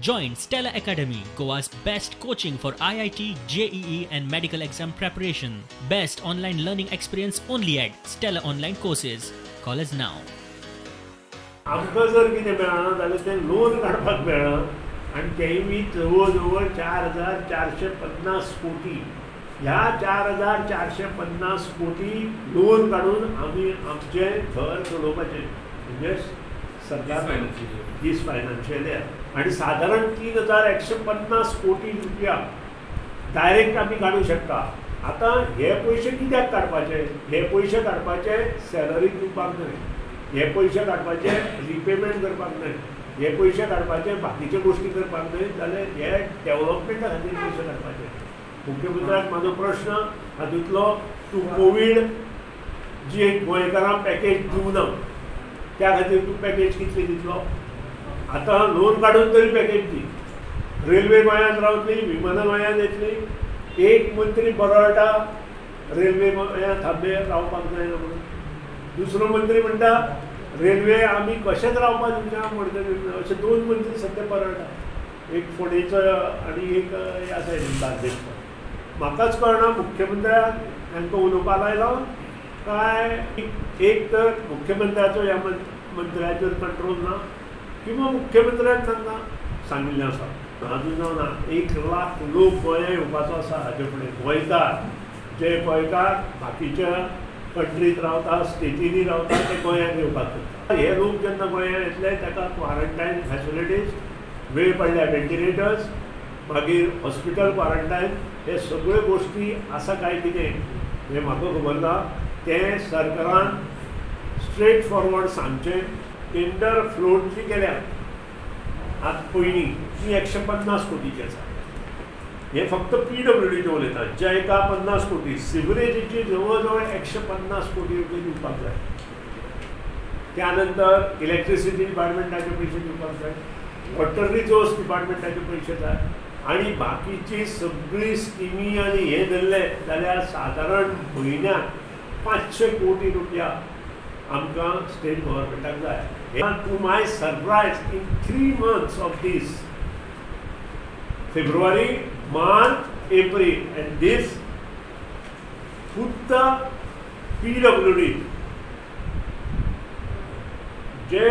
Join Stella Academy, Goa's best coaching for IIT, JEE and medical exam preparation. Best online learning experience only at Stella Online Courses. Call us now. आमकां जर कितें मेळना जाल्यार तें loan काडपाक मेळना आनी तेंय बी जवळ जवळ 4450 कोटी. ह्या 4450 कोटी लोन काडून आमी आमचें घर चलोवपाचें, म्हणजे सरकार दीस फायनान्शियल इयर. आनी सादारण 3150 कोटी रुपया डायरेक्ट आमी काडूं शकता. आतां हे पयशे कित्याक काडपाचे? हे पयशे काडपाचे सॅलरी दिवपाक न्हय, हे पयशे काडपाचे रिपेमेंट करपाक न्हय, हे पयशे काडपाचे बाकीच्यो गोश्टी करपाक न्हय, जाल्यार हे डेवलपमेंटा खातीर पयशे काडपाचे. मुख्यमंत्र्याक म्हाजो प्रश्न हातूंतलो, तूं कोवीड जी गोंयकारांक पॅकेज दिवना त्या खातीर तूं पॅकेज कितली दितलो? आतां लोन काडून तरी पॅकेज दी. रेल्वे गोंयांत रावतली, विमानां गोंयांत येतली. एक मंत्री बरळटा रेल्वे गोंयांत थांबे रावपाक जायना म्हणून, दुसरो मंत्री म्हणटा रेल्वे आमी कशेंच रावपाक दिवचे ना म्हणटा. अशे दोन मंत्री सद्या बरळटा, एक फोंडेचो आनी एक ह्या सायडीन बार्देसचो. म्हाकाच कळना मुख्यमंत्र्याक तांकां उलोवपाक लायलो काय एक तर मुख्यमंत्र्याचो ह्या मंत्र्याचेर कंट्रोल ना किंवा मुख्यमंत्र्यान तांकां सांगिल्लें आसा. अजून जावना 1 लाख लोक गोंया येवपाचो आसा हाजे फुडें. गोंयकार जे गोंयकार बाकीच्या कंट्रीत रावता, स्टेटींनी रावता, ते गोंयांत येवपाक सोदता. हे लोक जेन्ना गोंयांत येतले ताका क्वारंटायन फॅसिलिटीज, वेळ पडल्यार व्हेंटिलेटर्स, मागीर हॉस्पिटल क्वारंटायन, हे सगळ्यो गोश्टी आसा काय कितें हें म्हाका खबर ना. तें सरकारान स्ट्रेट फॉरवर्ड सांगचें. टेंडर फ्लोट जी केल्या आतां पयलीं ती 150 कोटीची आसा. हे फक्त पीडब्ल्यूडीचें उलयता. जायका 50 कोटी, सिवरेजीची जवळ जवळ 150 कोटी रुपये दिवपाक जाय. त्या नंतर इलेक्ट्रिसिटी डिपार्टमेंटाचे पयशे दिवपाक जाय, वॉटर रिसोर्स डिपार्टमेंटाचे पयशे जाय, आनी बाकीची सगळी स्किमी आनी हे धरले जाल्यार सादारण म्हयन्याक 500 कोटी रुपया आमकां स्टेट गव्हर्मेंटाक जाय. To my surprise in 3 months of this February, March, April and this फक्त पीडब्ल्यूडी जे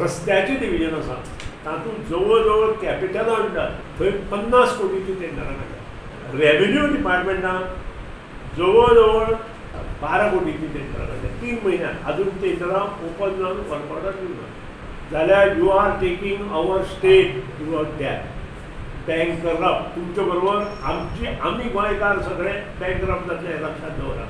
रस्त्याचें डिविजन आसा तातूंत जवळ जवळ कॅपिटल अंडर थंय 50 कोटीची टेंडरां काडल्या. रेवेन्यू डिपार्टमेंटान जवळ जवळ 12 कोटीची टेंडरां काडल्या 3 म्हयन्यात. अजून टेंडरां ओपन जावन वर्क ऑर्डर दिवना जाल्यार you are taking our state toward that bankrupt. तुमचे बरोबर आमची आमी गोंयकार सगळे बँकरप्ट जातले, लक्षात दवरा.